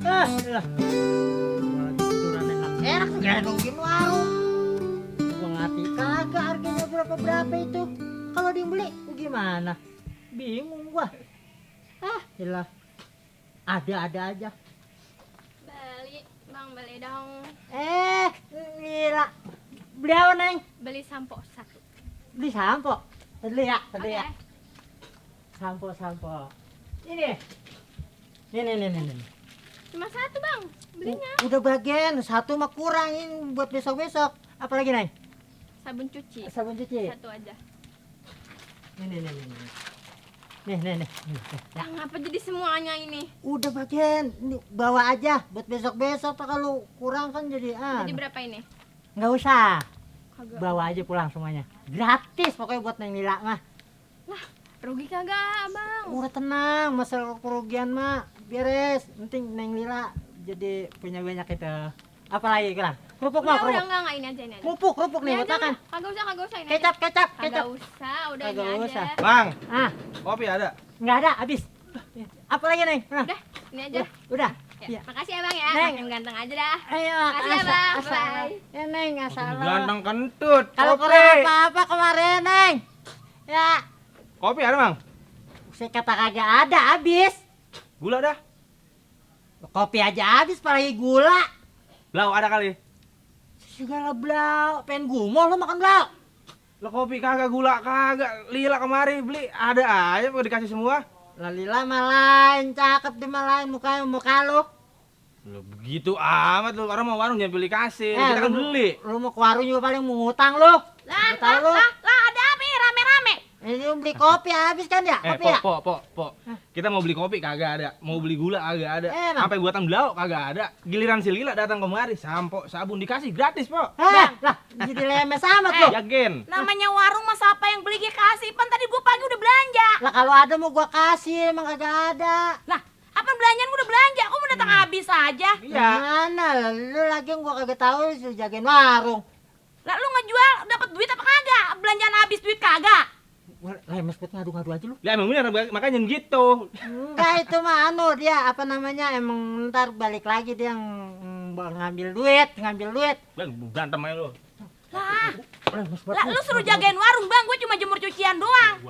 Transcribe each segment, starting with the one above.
Lah. Gua lagi tiduran enak juga nungguin warung. Gua ngerti kagak harganya berapa itu. Kalau dibeli gimana? Bingung gua. Iyalah. Ada aja. Bang, beli dong. Gila. Beli apa, Neng? Beli sampo 1. Beli sampo. Beli ya. Oke. Sampo. Ini. Nih. Cuma 1, Bang. Belinya. Udah bagian, 1 mah kurangin buat besok-besok. Apalagi, Neng? Sabun cuci. Sabun cuci. 1 aja. Nih. Nih. Ya, ngapa jadi semuanya ini? Udah bagian, ini bawa aja buat besok-besok. Kalau kurang kan jadi Jadi berapa ini? nggak usah. Kagak. Bawa aja pulang semuanya. Gratis pokoknya buat Neng Lila mah. Lah, rugi kagak, Bang? Udah tenang, masalah kerugian mah beres. Penting Neng Lila jadi punya banyak itu. Apalagi kurang? Kerupuk mah, kerupuk. Enggak, ini aja. Kerupuk nih, Ini buat aja, makan. Kagak usah ini. Kecap. Kagak usah, udah Kagak ini usah. aja. Bang, Kopi ada? nggak ada, habis. Apalagi, Neng? Udah, ini aja. Udah. Ya, Iya. makasih ya, Bang ya. Neng. Makin ganteng aja dah. Ayo, Makasih ya, Bang. Bye. Ya, Neng, asal. Ganteng kentut. Kalau Kopi. kurang apa-apa kemarin, Neng. Ya, Kopi ada, Bang? saya kata kagak ada, habis. Gula dah. Kopi aja habis, apalagi gula. Blau ada kali. Segala blau, pengen gumoh lo makan blau. Lo kopi kagak, gula kagak. Lila kemari beli, ada aja kok dikasih semua. Lalila malain, cakep dia malain mukanya muka lo. Lo begitu amat lo, orang mau warung jangan beli kasih. Kita kan beli. Lu mau ke warung juga paling mau ngutang lo. Lah, Tahu lo. ada apa nih rame-rame? Ini beli kopi habis kan ya? Kopi ya? Po. Kita mau beli kopi kagak ada, mau beli gula kagak ada. Emang? Sampai buatan blau kagak ada. Giliran si Lila datang kemari, sampo, sabun dikasih gratis, Po. Lah, jadi lemes amat lo. Yakin. Namanya warung mas apa yang beli kasih? Pan tadi gua pagi udah belanja. Lah kalau ada mau gua kasih, emang kagak ada. Lah, apa belanjaan gua udah belanja? Kok mau datang habis aja? Iya. Mana lu lagi yang gua kagak tahu suruh jagain warung. Lah lu ngejual dapat duit apa kagak? Belanjaan habis duit kagak? Wah, lemes buat ngadu-ngadu aja lu. Ya emang bener, makanya gitu. Enggak, itu mah dia apa namanya, emang ntar balik lagi dia yang ngambil duit. Bang, berantem aja lo. Lah, Lemes buat lah lu suruh jagain warung, Bang. Gua cuma jemur cucian doang.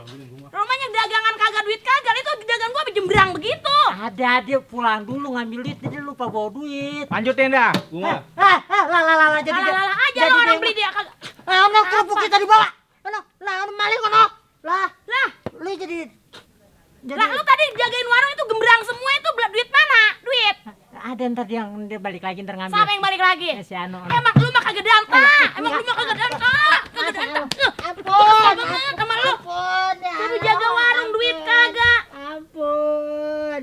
Rumahnya dagangan kagak duit kagak. Itu dagangan gua jembrang begitu. Ada dia pulang dulu ngambil duit, dia lupa bawa duit. Lanjutin dah, gua. Lah jadi Lah aja lo orang beli dia kagak. Ono kerupuk kita dibawa. Ono maling ono. Lah, lu jadi Lah lu tadi jagain warung itu gembrang semua itu duit mana? Duit. ada ntar dia balik lagi ntar ngambil. Siapa yang balik lagi? Si Ano. Emang lu mah kagak danta. Emang lu mah kagak danta. Kagak danta. Ampun. Sama lu. Ampun. Suruh jaga warung duit kagak. Ampun.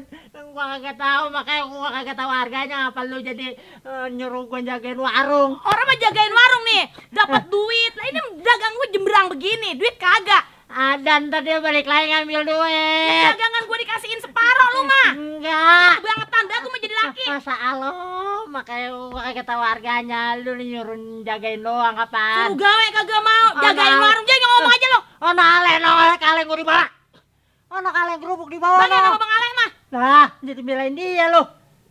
Gua kagak tahu, makanya gua kagak tahu harganya. Apa lu jadi nyuruh gua jagain warung? Orang mah jagain warung nih, dapat duit. Lah ini dagang gue jembrang begini, duit kagak. Ada ntar dia balik lagi ngambil duit. Dagangan gue dikasihin separoh lu mah. Enggak. Banget tanda gue mau jadi laki. Masa Allah, makanya gua kagak tahu harganya. Lu nyuruh jagain doang kapan? Suruh gawe kagak mau, jagain warung aja ngomong aja lo. Ono kaleng gua dibawa. Ono kaleng kerupuk dibawa. Bang sama Bang Aleh mah. Nah, jadi belain dia lu.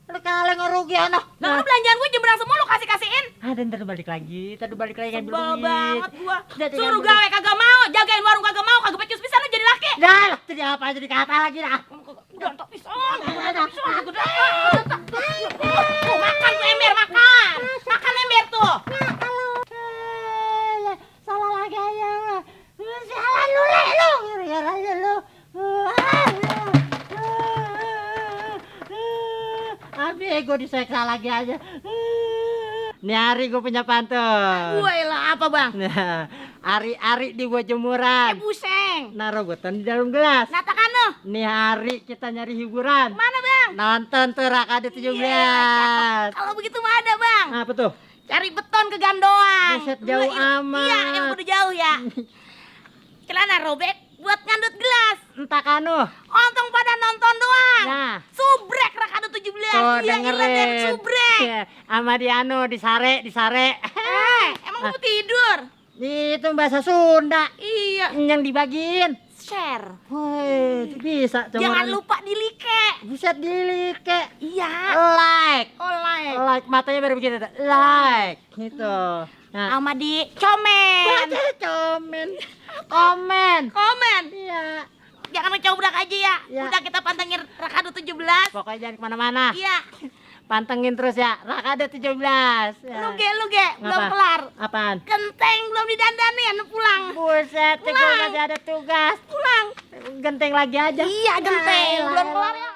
Lu kaleng rugi ono. Lah lu belanjaan gue jembrang semua lu kasih-kasihin. Ada ntar balik lagi ngambil Sebel duit. banget gua. Jadi Suruh ngambil gawe kagak mau, jagain warung kagak mau, kagak becus pisan lu jadi laki. Dah, jadi apa jadi kata lagi dah. Udah entok pisan. Makan tuh ember, makan. Makan ember tuh. Salah lagi aja. Salah lu le lu. Gara-gara aja lu. Abi gue diseksa lagi aja. Nih hari gue punya pantun. Gue lah apa bang? Nah, ari-ari di buat jemuran. Buseng. Naruh botan di dalam gelas. Natakan lo. Nih hari kita nyari hiburan. Mana bang? Nonton tuh Rakade 17. Kalau begitu mah ada bang. Apa tuh? Cari beton ke gandoang. Buset, jauh amat. Iya, emang udah jauh ya. Celana robek buat ngandut gelas. Entah kanu. Ontong pada nonton doang. Nah. Subrek Rakade 17. Tuh Iya, dengerin. subrek. Iya, sama di anu disare. Emang mau tidur? Itu bahasa Sunda. Iya. Yang dibagiin. Share. Woi, bisa Jangan lupa di like. Buset dilike. Iya. Like. matanya baru begitu tuh. Like gitu. Nah, Sama di komen. komen. Komen. Komen. Iya. Jangan ngecobrak aja ya. Iya. Udah kita pantengin Rakado 17. Pokoknya jangan kemana-mana. Iya. Pantengin terus ya. Rakado 17. Ya. Lu ge, belum Ngapa? kelar. Apaan? Genteng belum didandani, anu pulang. Buset, gue Pulang. masih ada tugas. Pulang. Genteng lagi aja. Iya, genteng. Ya, Belum elah. kelar ya.